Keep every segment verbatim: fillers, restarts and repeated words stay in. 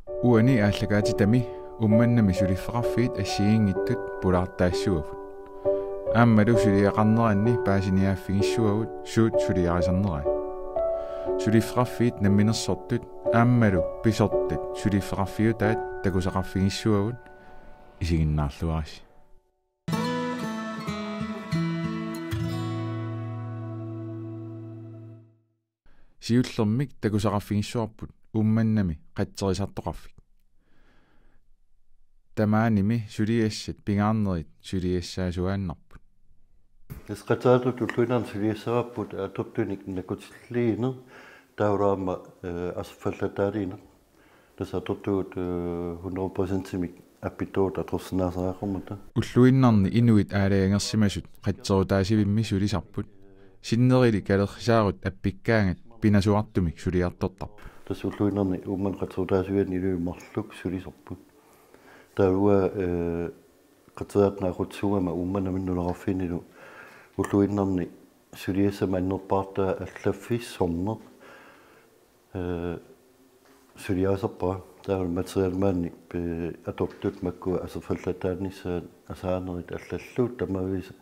Uani aallakaatitami Uummannami suliffeqarfiit assigiinngitsut pulaartaassavagut. Aammalu suliaqarneranni paasiniaaffigissavarput suut suliarisarneraat. Suliffeqarfiit namminersortut aammalu pisortat suliffeqarfiutaat takusaqarfigissavagut, isiginnaarluarisi. Siullermik takusaqarfigissavarput Uummannami qatserisartoqarfik. Tamaanimi suliassat pingaarnerit suliassaasuaannarput. Tassa qatserisartut ulluinnarni suliassavaapput atortunik nakkutilliineq, taavalu aamma, eh, aserfallataaneq. Tassa atortugut, eh, hundrede procentimik appittoortut atorsinnaasariaqarmata. Ulluinnarni inuit aalajangersimasut qatserutaasivimmi sulisarput. Sinnerilik kalerrisaarut appikkaangat pinasuartumik suliartortarput. Tassa ulluinnarni Uummannap qatserutaasiviani inuit marluk sulisarput. Taava, eh, qatserisartut naaqutsisugama Uummannami nunaqarfinnilu ulluinnarni suliassamik annerpaartaa allaffissorneq, eh, suliarisarpara. Taava materialimik, eh, atortut makku aserfallataanissaat asaanerit allallu tamaviisa,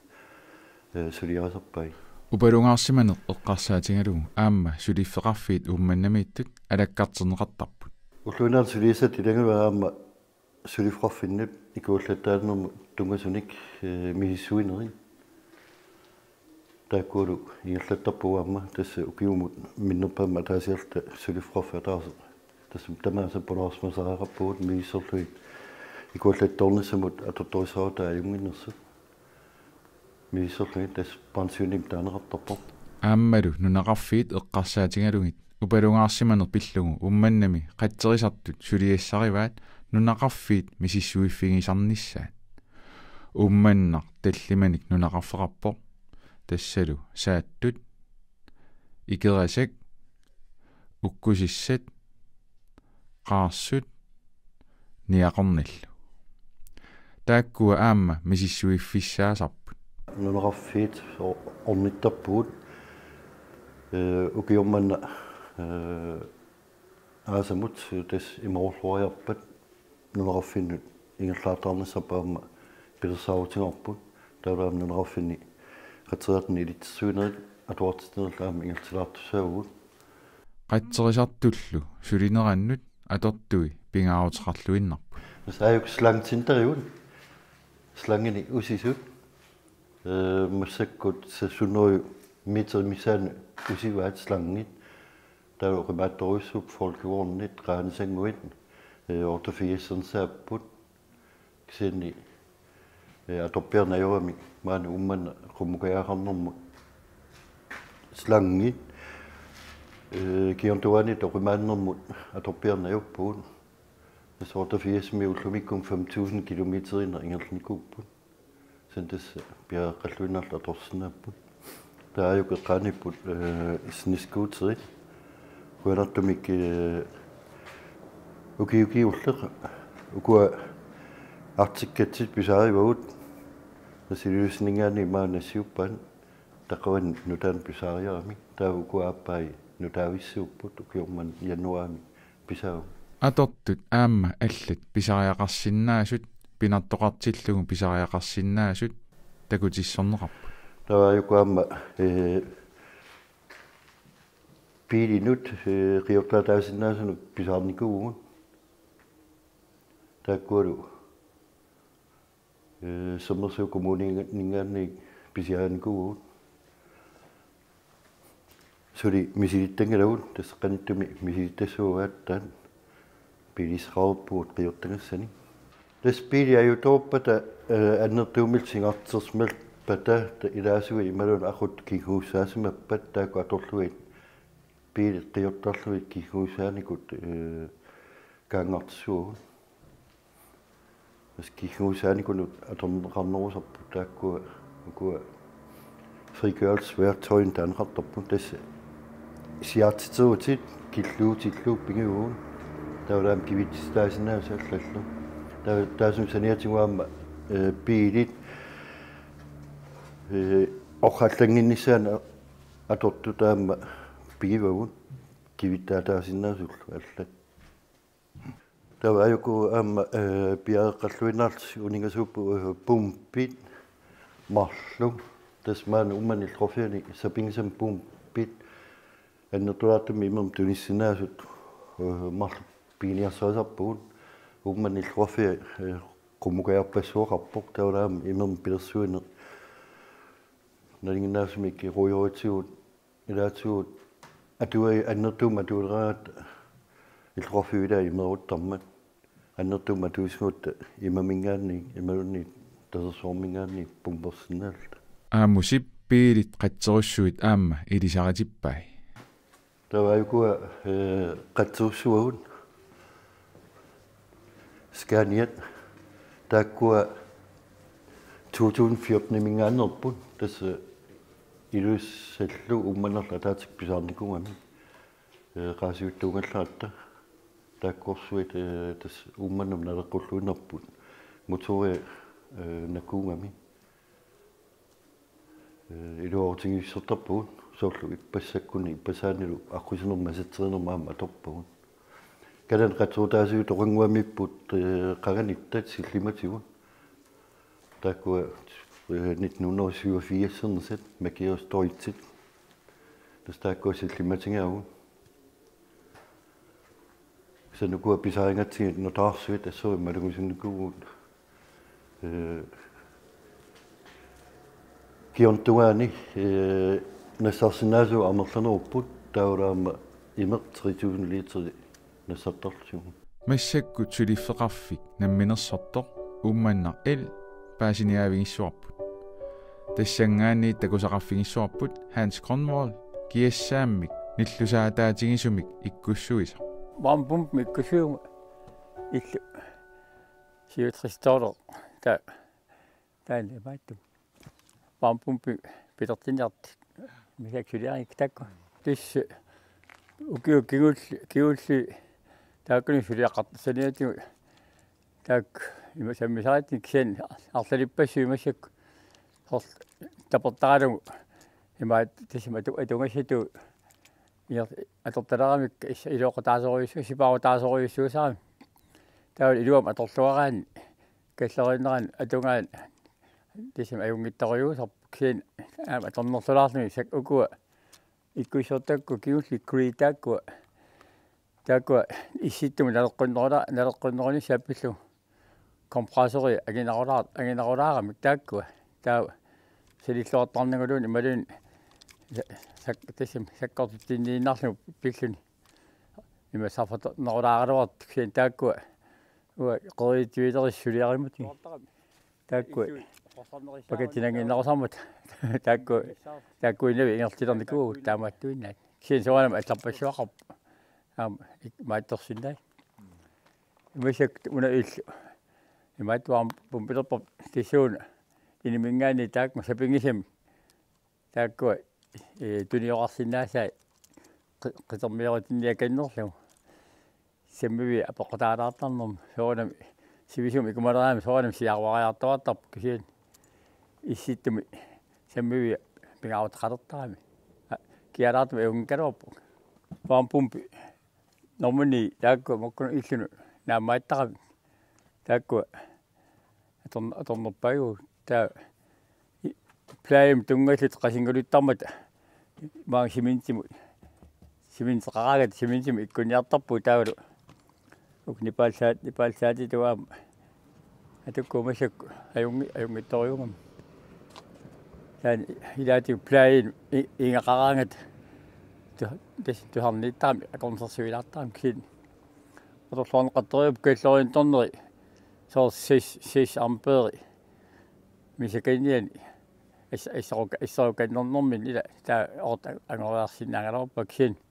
eh, suliarisarpai. Upalungaarsimaneq eqqarsaatigalugu aamma suliffeqarfiit Uummannamiittut alakkarterneqartarput. Ulluinnarni suliassat ilagaat aamma suliffeqarfinnut ikuallattaanermut tunngasunik, eh, misissuinerit. Taakkulu ingerlattarpagut aamma tassa ukiumut minnerpaamik ataasiarluta suliffeqarfik ataaseq. Tassa tamaasa pulaarsimasariaqarpugut misissorlugit ikuallattoornissamut atortorissarutta ajunnginnersut. Misissorlugit tassa pensionimik taaneqartarpoq. Aammalu nunaqarfiit eqqarsaatigalugit upalungaarsimaneq pillugu Uummannami qatserisartut suliassarivaat nunaqarfiit misissuiffigisarnissaat. Uummannaq tallimanik nunaqarfeqarpoq. Tassalu Saattut, Ikerasak, Ukkusissat, Qaarsut, Niaqornallu. Taakkua aamma misissuiffissaasarput. Nunaqarfiit o-, ornittarpugut, eh, ukioq manna, eh, aasamut tassa imerulluariarpat nunaqarfinnut ingerlaartarnissarput aamma pilersaarutigaarput. Taavalu aamma nunaqarfinni qatserisartuni ilitsersuinerit atuartitsinerillu aamma ingerlaartussaavugut. Qatserisartullu sulinerannut atortui pingaaruteqarluinnarput. Tassa aajuku slangtinderigut, slanginik usisut, eh, massakkut seks hundrede meter missaani usivaat slangit. Taava oqimaatsorujussuupput, folkevognit, qaanisannguit, eh, otteogfirsernissaapput. Kisianni, eh, atorpiarneq ajoramik maani Uummannaq qummukajagaqarnermut slangit, eh, Kiornatuaaniit oqimaannermut atorpiarneq ajorpugut. Tassa otteogfirsimi ullumikkut fem tusind kilometerinik ingerlanikuupput. Kisianni tassa piareeqqalluinnarluta atorsinnaapput. Taava aajuku eqqaaniipput, eh, snescooterit. Qujanartumik, eh, ukiukiulleq ukua Arctic Cats-it pisaarivagut. Tassa Ilulissaninngaanniit maani nassiuppaat, Taqavanni nutaanik pisaariaramik. Taava ukua aappai nutaavissuupput, ukioq manna januaarimi pisaagut. Atortut aamma allat pisariaqarsinnaasut, pinartoqartillugu pisariaqarsinnaasut takutissorneqarput. Taava aajuku aamma, eh, biilinut, eh, qiortaataasinnaasunut pisaarnikuuvugut. Taakkualu, eh, Sermersooq Kommuninngaanniit pisiarinikuuvugut. Suli misilittanngilagut, tassa qanittumi misilittassagut aatsaat, biilisseqareerpugut qiortagassanik. Tassa biili ajutoorpata, eh, annertuumillu singartersimappata, ta-, ilaasugut imaluunniit aqut kigguussaassimappat taakku atorlugit, biilit qiortarlugit kigguussaanikut, eh, kaanngartissavagut. Tassa kigguussaanikunut atorneqarnerusarput taakku ukua frigørelsesværktøjinut taaneqartarput, tassa siaartiterutit killuutillu pigivagut. Taavalu aamma kivitsisitaasinnaasut allallu. Taava taassuma saniatigut aamma, eh, biilit, eh, orrallannginnissaannut atortut aamma pigivagut kivittaataasinnaasullu allat. Taava aajuku aamma, eh, piareeqqalluinnarlutik uningasuupput, eh, pumpit marluk. Tassa maani Uummannap illoqarfiani sapinngisamik pumpit annertulaartumik imermik tunissinnaasut, eh, marluk piginiarsarisarpagut. Uummannap illoqarfia, eh, qummukajaarpassuaqarpoq, taavalu aamma imermik pilersuineq nalinginnaasumik ruujoritsigut ilaatigut atuai annertuumik atuileraangatta illoqarfiup ilaa imeruttarmat. Annertuumik atuisigutta imaminngaanniit, imaluunniit tasersuarminngaanniit pumpersinnaalluta. Aamusip biilit qatserussuit aamma ilisaritippai. Taava aajukua, eh, qatserussuagut Scaniat, taakkua to tusind fjorteniminngaanneerput, tassa Ilulissallu Uummannarlu ataatsip pisaarnikuugami, eh, qaasiuttuugallaratta. Taakkorsuit, eh, tassa Uummannamut naleqqulluinnarput motoria, eh, nakuugami. Eh, iluarutigiissortarpugut, soorlu ippassakkunni ippassaannilu aqqusinermi asatserinermi aamma atorpagut. Kalaallit Qatserutaasuit toqannguamiipput, eh, qanganittat sillimatigut. Taakkua, eh, nitten hundrede og syvogfirs-ernisat, Makios Deutschit. Tassa taakkua sillimatigaagut. Kisianni ukua pisarigatsigit nutaarsuit assorsuaq malugisunikuuvugut. Eh, kingornagut, eh, nassarsinnaasut amerlanerupput, taavalu aamma imeq tre tusind liter nassartarlugu. Massakkut suliffeqarfik namminersortoq Uummannaq El paasiniaavigissavarput. Tassanngaanniit takusaqarfigissavarput Hans Grønvold kiassaammik nillusaataatigisumik ikkussuisoq. Varmepumpe ikkussuivunga illu. Siutristoro ta taanna imaattumik. Varmepumpe pilertinniartut. Missakkut suliarigakkit taakku. Tassa ukiut kingulli-, kingulliit taakkununnga suliaqartut saniatigut. Taakku ima sammisaritinni kisianni arlalippassuit massakkut. Soorlu tapertaralugu imaattoq tassa atu-, atugassatut inger-, atortaleramik is-, iluaqutaasorujussuusoq, sipaarutaasorujussuusarami. Taava iluamik atorluaraanni kalleriinnerani atugaanni tassami ajunngitsorujussuusarpoq, kisianni aamma atornerlulaarluni sak-, ukua ikkussortakkut kingulliit kuliit taakkua. Taakkua issittumik naleqqunnerula-, naleqqunnerunissaat pillugu. Kompressorit anginerulaar-, anginerulaaramik taakkua. Taava salilluartarnaguluunniit imaluunniit sa-, sak-, tassami sakkortutsinniinnarlugu pilluni. Ima sarfatornerulaaraluartut kisianni taakkua. Uanga qeriitsuilerissut suliarimut. Taakkua. Pakatsinannginnerusarmata. Taakkua. Taakkua innavi ingerlalernikuuvugut taamaattuinnaat. Kisianni soorunami allarpassuaqarpoq. Aamma ik-, maattorsinnai. Imaasakka una illu. Imaattuarput pumpilerpoq tissuuna. Iniminngaanniit taakku sapinngisamik. Taakkua, eh, tunioqarsinnaasai qi-, qitermiorutinniakannerlugu. Sammivia apeqqutaalaartarnermi soorunami sivisumik ikumaleriarami soorunami siaruariartuartarpoq kisianni issittumik sammivia pingaaruteqalertarami. A, kialaartumik ajunngikkaluarpoq. Varmepumpe normu ni taakkua makkunani illunut naammattaramik. Taakkua atorn-, atornerpaajuvoq taava i-, plejehjemit tunngatillutik qasinnguluttarmata maanga cementimut. Cementeqaraangata cementimut ikkunniartarpugut taavalu. Uku nipaalsaat-, nipaalsaatitut aamma. Atukkut massakkut ajungi-, ajunngitsorujuugami. Taanna ilaatigut plejehjemit i-, iingaqaraangata tu-, tassa tusarniittarami akornusersuilaartarami kisianni. Atorluarneqartorujuupput kalleriinnertorneri soorlu seks, seks ampere. Missakkaniani as-, assoruka-, assorukannernerminni ila taava oorta angoriarsinnaagaluarpaa kisianni.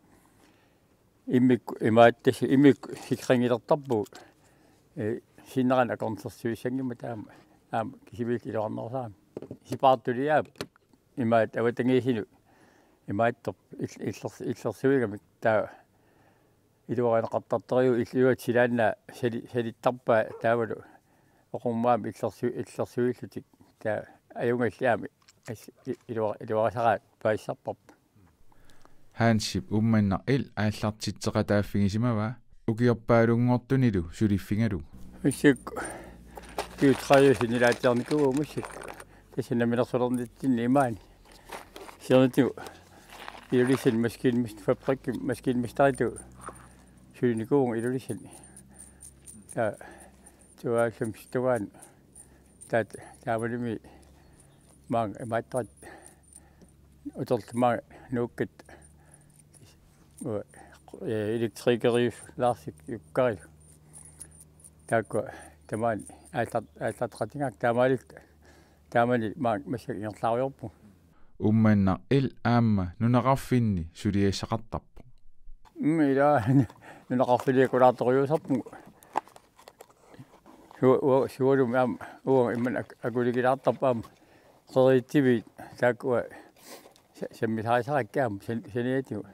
Immikkut imaattoq tassa immikkut sikringilertarpugut. Eh, sinnerani akornusersuissanngimmat taama. Aamma kisimiilluta iluarnerusarami. Sipaartuliaapput. Imaattoq avatangiisinut. Imaattoq il-, illers-, illersuigamik taava. Iluarineqartartorujuuvoq illuat silaannaa sali-, salittarpaa taavalu oqormaam illersu-, illersuillutik taava ajunngillat aamma as-, i-, ilua-, iluarisaraat paasisarparput. Hansip Uummannaq El aallartitseqataaffigisimavaa ukiorpaalunngortunilu suliffigalugu. Massakkut ukiut tredive sinnilaatiarnikuuvugut massakkut. Tassa namminersulernitsinni imaani. Siornatigut Ilulissani maskinmest-, fabrikkimi maskinmesteritut sulinikuuvugut Ilulissani. Taava tooghalvfemsip tungaanut. Taava taamaalimi maanga imaattoq uterluta maanga nuukkatta. Ua, eh, elektrikeriusoq Lars Jukkarilu. Taakkua tamaani aallar-, aallarteqatigaakka taamaalilluta. Taamani maanga massakkut ingerlaarujoorpugut. Uummannaq L aamma nunaqarfinni suliassaqartarpoq. Mm, ila nunaqarfiliakulaartorujuusarpugut. Su-, ua-, sualumi aamma uanga immaqa ak-, akuligilaartarpoq aamma. Qeritsiviit taakkua sa-, sammisarisarakkit aamma san-, saniatigut.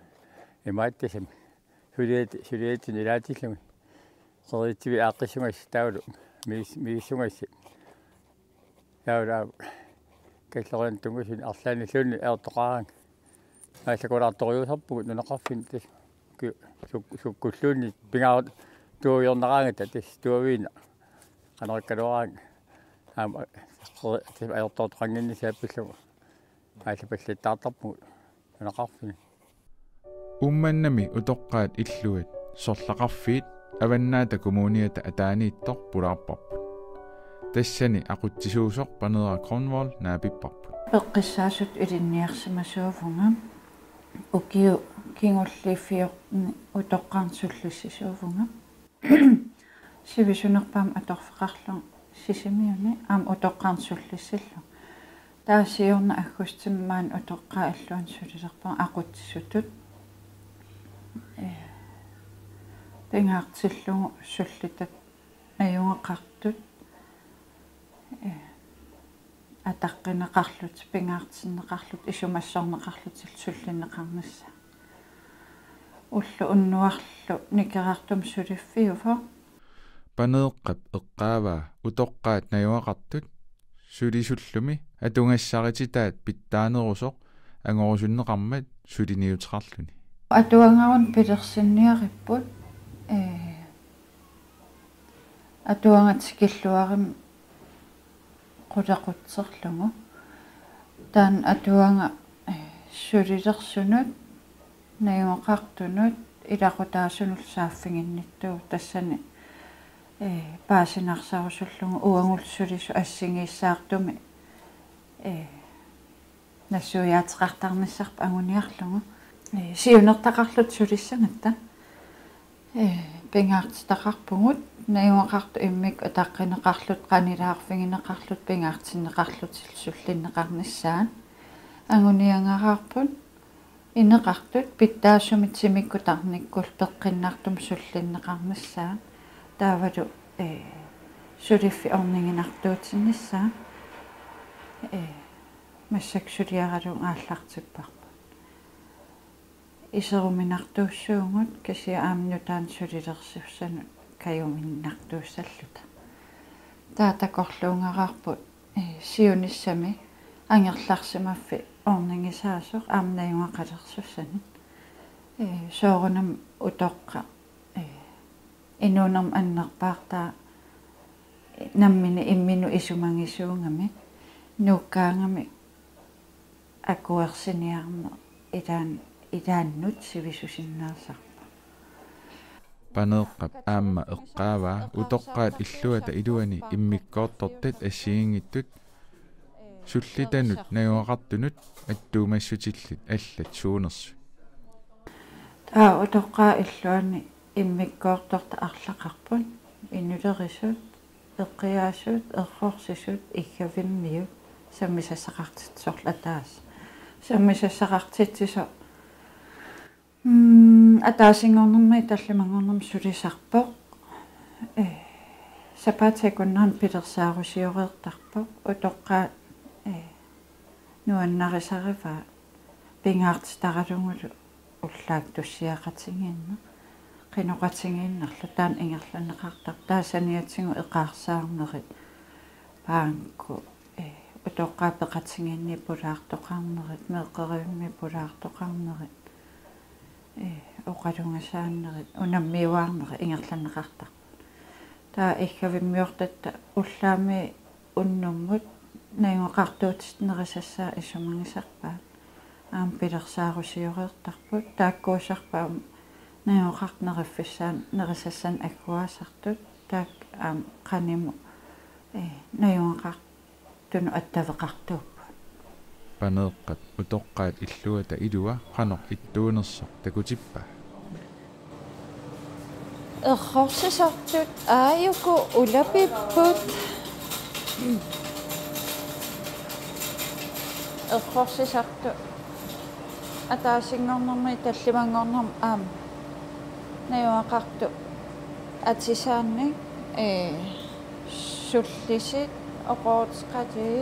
Imaattoq sam-, suliat-, suliatsinnut ilaatillugit. Qeritsiviit aaqqissugassi taavalu mis-, misissugassi. Taavalu aamma kallorianut tunngasunik arlaannilluunniit ajortoqaraangat. Aallakulaartorujuusarpugut nunaqarfinni tassa ki-, suk-, sukkulluunniit pingaartuugiornaraangata tassa tuaviinnaq. Qanoq ikkaluaraangat. Aamma qeri-, tassa ajortoortoqannginnissaa pillugu. Aallapallattaartarpugut nunaqarfinni. Uummannami utoqqaat illuat Sorlaqarfiit Avannaata Kommuniata ataaniittoq pulaarparput. Tassani aqutsisuusoq Paneeraq Grønvold naapipparput. Peqqissaasutut ilinniarsimasuuvunga. Ukiut kingulliit fjorten utoqqarnut sullissisuuvunga. Sivisunerpaamik atorfeqarlunga Sisimiuni aamma utoqqarnut sullissillunga. Taava siorna aggustimi maani utoqqaat illuanni sulilerpunga aqutsisutut. Ee, pingaartillugu sullitat najugaqartut. Ee, ataqqineqarlutik, pingaartinneqarlutik, isumassorneqarlutik sullinneqarnissaat. Ulloq unnuarlu nikerartumik suliffiuvoq. Paneeqqap eqqaavaa utoqqaat najugaqartut sulisullumi atugassarititaat pitsaanerusoq angorusunneqarmat suliniuteqarluni. Atuagaruni pilersinniaripput, ee, atuagaq tikilluarimmat qulequtserlugu. Taanna atuagaq, eh, sulilersunut, najugaqartunut, ilaqutaasunullu saaffiginnittuuvoq tassani, eh, paasinarsarusullugu uagullu sulisut assigiissaartumik, eh, nassuiaateqartarnissarput anguniarlugu. Ee, siunertaqarluta sulissagatta. Ee, pingaartitaqarpugut, najugaqartut immikkut ataqqineqarlutik, qanilaarfigineqarlutik, pingaartinneqarlutik sullinneqarnissaat. Anguniagaraarput, ineqartut, pitsaasumik timikkut tarnikkullu peqqinnartumik sullinneqarnissaat. Taavalu, ee, suliffik orniginartuutinnissaat. Ee, Massakkut suliaralugu aallartipparput. Iseruminartuussuugut kisianni aamma nutaamik sulilersussanut kajuminnartuussalluta. Taava takorluugaraarput, eh, siunissami angerlarsimaffik ornigisaasoq aamma najugaqalersussanut. Eh, soorunami utoqqaq, eh, inuunermi annerpaartaa nammineq imminut isumagisuugami nuukkaangami akuersiniarneq ilaan-, ilaannut sivisusinnaasarpoq. Paneeqqap aamma eqqaavaa utoqqaat illuata iluani immikkoortortat assigiinngitsut sullitanut najugaqartunut attuumassutillit allat suunersut. Taava utoqqaat illuanni immikkoortortat arlaqarput, inulerisut, eqqiaasut, errorsisut, iggavimmiut, sammisassaqartitsisoq ataaseq. Sammisassaqartitsisoq, mm, ataasinngornermi tallimanngornermi sulisarpoq. Eh, sapaatip akunnerani pilersaarusioreertarpoq. Utoqqaat, eh, nuannarisarivaat pingaartitaralugulu ullaaq tussiaqatigiinneq, qinoqatigiinnarlu taanna ingerlanneqartarpoq, taava saniatigut eqaarsaarnerit, bankku, eh, utoqqaat peqatigiinni pulaartoqarnerit, meeqqerivimmik pulaartoqarnerit, Ee, oqalugisaannerit unammiuaarnerit ingerlanneqartarput. Taava Iggavimmiortatta ullaami unnummut najugaqartuutit nerisassaat isumagisarpaat. Aamma pilersaarusioreertarput, taakkuusarput aamma najugaqartut neriffissaat nerisassanik agguaasartut, taakku aamma qanimut, ee, najugaqartunut attaveqartuupput. Paneeqqat utoqqaat illuata ilua qanoq ittuunersoq takutippaa. Errorsisartut aajuku ulapipput. Errorsisartut ataasinngornermi tallimanngornermi aamma najugaqartut atisaannik, ee, sullisit, oqoorteqatii,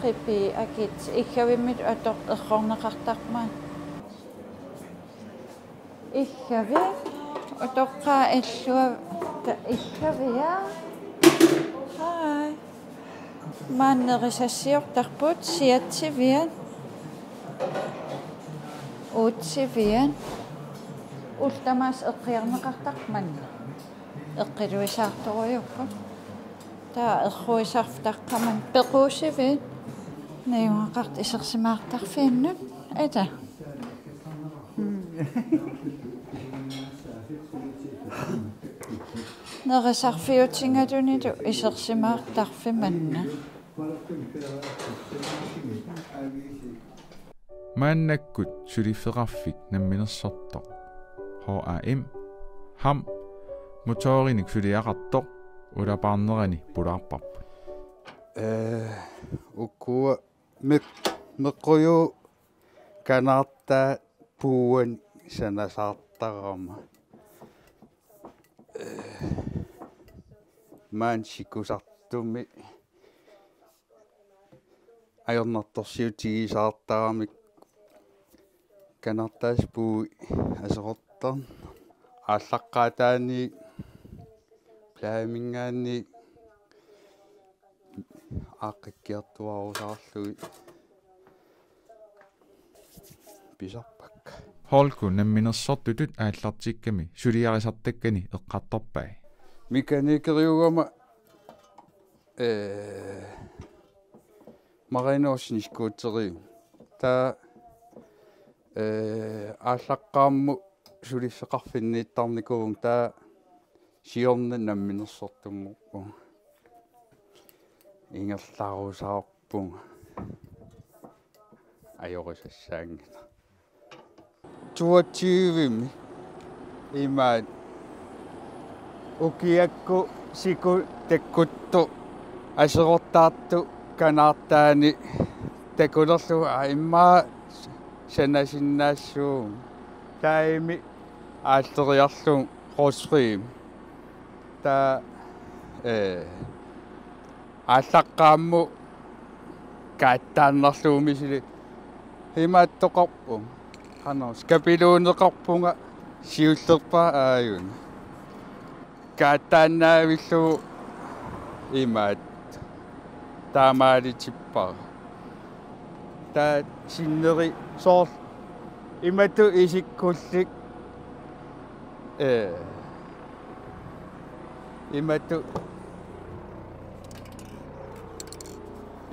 qipii, akit, Iggavimmittut atoq errorneqartarmat. Iggavi, utoqqaat illua, ta-, Iggavia. Hej. Maani nerisassiortarput siatsiviat, uatsiviat, ullut tamaasa eqqiarneqartarput maani. Eqqiluisaartorujuupput. Taava erruisarfik taqqamani pequusiviit. Najugaqartut isersimaartarfiinnut. Ata. Nerisarfiutigalunilu isersimaartarfik maani. Maannakkut suliffeqarfik namminersortoq H A M, ham, motorinik suliaqartoq ulapaarnerani pulaarparput. Ee, ukua meq-, meqqujuut kanaartaat puuani sanasaartarama. Ee, maani sikusartumi ajornartorsiutigisaartaramik kanaartaasa puui aserortarneq aallaqqaataani plaaminngaanni aaqqikkiartuaarusaarlugit pisarpakka. Holku namminersortutut aallartikkami suliarisartakkani eqqartorpai. Mekanikeriugama, ee, Marino snescooteriugama. Taava, ee, aallaqqaammut suliffeqarfinniittarnikuuvunga, taava siorna namminersortummerpunga. Ingerlarusaarpunga. Ajorisassaanngilaq. Toogtyvemi imaat ukiakkut siku takkuttoq aserortaartoq kanaartaani takulerlugu, aa, immaqa sanasinnaassuugut. Taavami aalleriarlugu rosrim. Taava, ee, aallaqqaammut kaattaannarlugu misili imaattoqarpunga. Qanoq skabeloneqarpunga siullerpaaq aajuna. Kaattaannaavillugu imaat taamaalitippara. Taava sinneri soorlu imatut isikkullit, ee, imatut,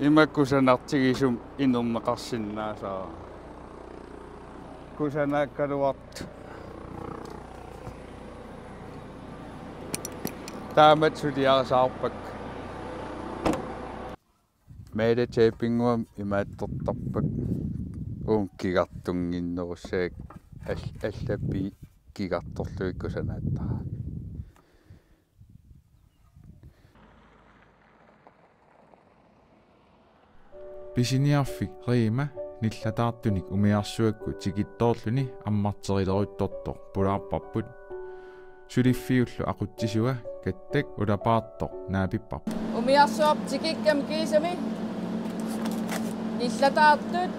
ima kusanartigisumik inerneqarsinnaasara. Kusanaakkaluartoq. Taamatut suliarisaarpakka. Meilatapinnguamik imaattortarpakka. Uunga kigartunnginnerussagakku al-, allappi kigartorlugit kusanaattaraa. Pisiniarfik Rema nillataartunik umiarsuakkut tikittoorluni ammarterileruttortoq pulaarparput. Suliffiullu aqutsisua Kattak ulapaartoq naapipparput. Umiarsuarput tikikkami kiisami nillataartut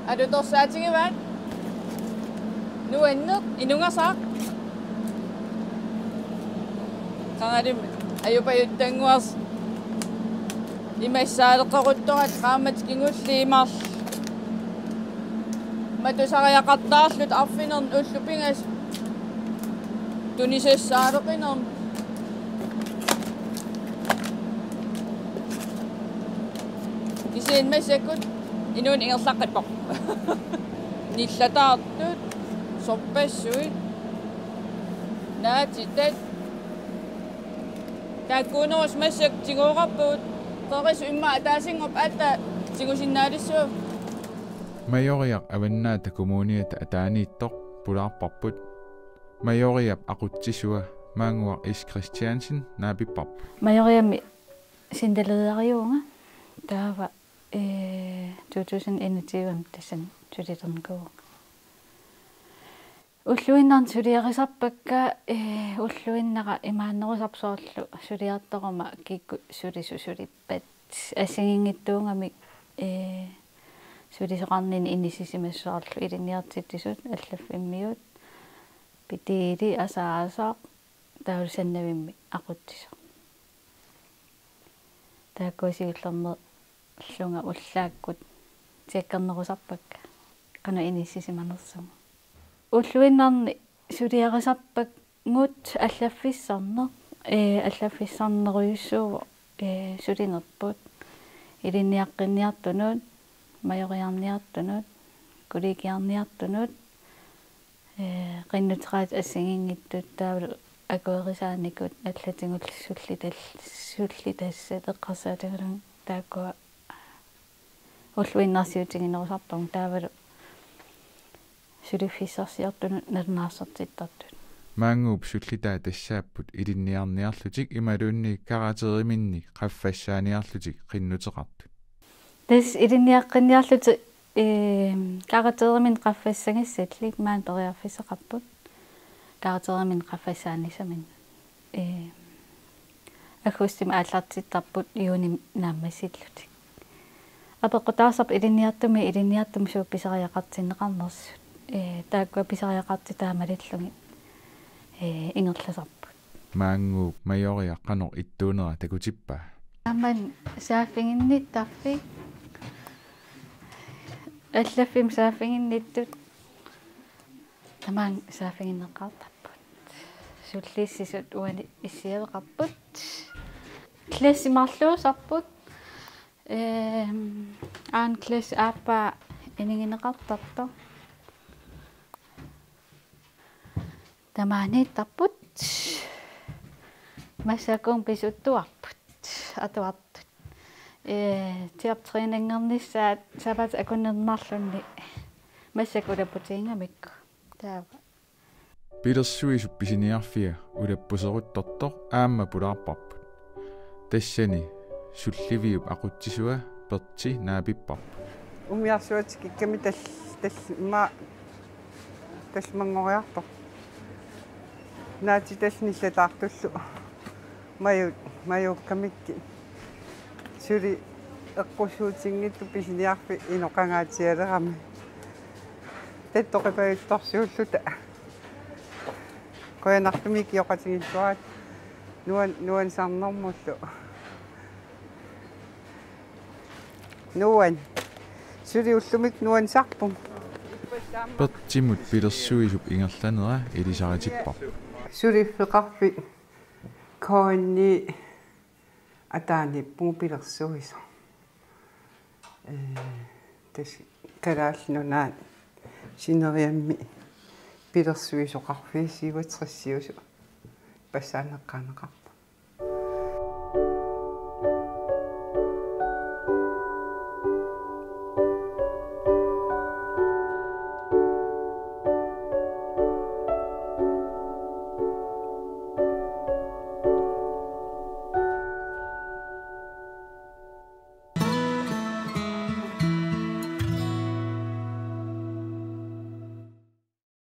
alutorsaatigivaat. Nuanneq, inungasaaq. Qangalimi ajupajuttannguarsi imassaaleqeruttoratta qaammatit kingulliit marluk. Matusariaqartarluta arfineq-marlunut ullut pingasut tunisassaaleqinermut. Kisianni massakkut inuuneq ingerlaqqippoq. Nillataartut, sorpassuit, naatitat. Taakkuunerusut massakkut tigooqqippugut, qerisut immaqa ataasinngorpat aatsaat tigusinnaalissuugut. Majoriaq Avannaata Kommuniata ataaniittoq pulaarparput. Majoriap aqutsisua Maannguaq S. Christiansen naapipparput. Majoriami sindeleriarivunga, taava, ee, to tusind enogtyve tassani sulilernikuuvunga. Ulluinnarni suliarisarpakka, ee, ulluinnara imaannerusarpoq soorlu suliartoruma kikkut sulisut sulippat. Assigiinngitsuugamik, ee, sulisoqarnini inissisimasut soorlu ilinniartitsisut, allaffimmiut, Pitiili, Asaasoq, taavalu Sannavimmi aqutsisoq. Taakkua siullermeerlunga ullaakkut tjekkernerusarpakka qanoq inissisimanersunga. Ulluinnarni suliarisarpagut allaffissorneq, ee, allaffissornerujussuuvoq, ee, sulinerput, ilinniaqqinniartunut, majoriarniartunut, kollegiarniartunut, ee, qinnuteqaatit assigiinngitsut taavalu akuerisaanikut allatigullu sullital-, sullitassat eqqarsaatigalugit taakkua ulluinnarsiutiginerusarpagut taavalu suliffissarsiortunut nalunaarsortittartut. Maannguup sullitai tassaapput ilinniarniarlutik imaluunniit karakteriminni qaffassaaniarlutik qinnuteqartut. Tassa ilinniaqqinniarlutik, ee, karakteriminni qaffassagissallit maani periarfissaqarput. Karakteriminni qaffassaanissaminnik, ee, aggustimi aallartittarput juunimi naammassillutik. Apeqqutaasarpoq ilinniartumi, ilinniartumi suut pisariaqartinneqarnersut. Ee, taakkua pisariaqartitaat malillugit, ee, ingerlasarput. Maannguup Majoriaq qanoq ittuunera takutippaa? Aamma saaffiginnittarfik. Allaffimmi saaffiginnittut tamaanga saaffiginneqartarput. Sullissisut uani issiaveqarput. Klassi marluusarput. Ehm, anden klassi aappaa inigineqartartoq. Tamaaniittarput. Massakkut pisuttuarput. Atuartut. Ee, teatertræningernissaat sapaatip akunneri marlunni massakkut ulapputigigamikku. Taava. Pilersuisup pisiniarfia ulappuseruttortoq aamma pulaarparput. Tassani sulliviup aqutsisua Perti naapipparput. Umiarsuaq tikikkami tal-, tal-, ma-, tallimanngoriartoq. Naatitallu nillataartullu. Maju-, majuukkamikkit. Suli eqqussuutinngitsut pisiniarfik inoqangaatsialerami. Tattoqipajuttorsuulluta. Qujanartumik ikioqatigiilluarit nuan-, nuannisarnermullu. Nuan. Suli ullumikkut nuannisarpunga. Pertimut pilersuisup ingerlanera ilisaritipparput. Suliffeqarfik K N I ataaniippugut pilersuisoq. Ee, tassa Kalaallit Nunaat sineriammi pilersuisoqarfiit syvogtresiusut passaanneqqaaneqarput.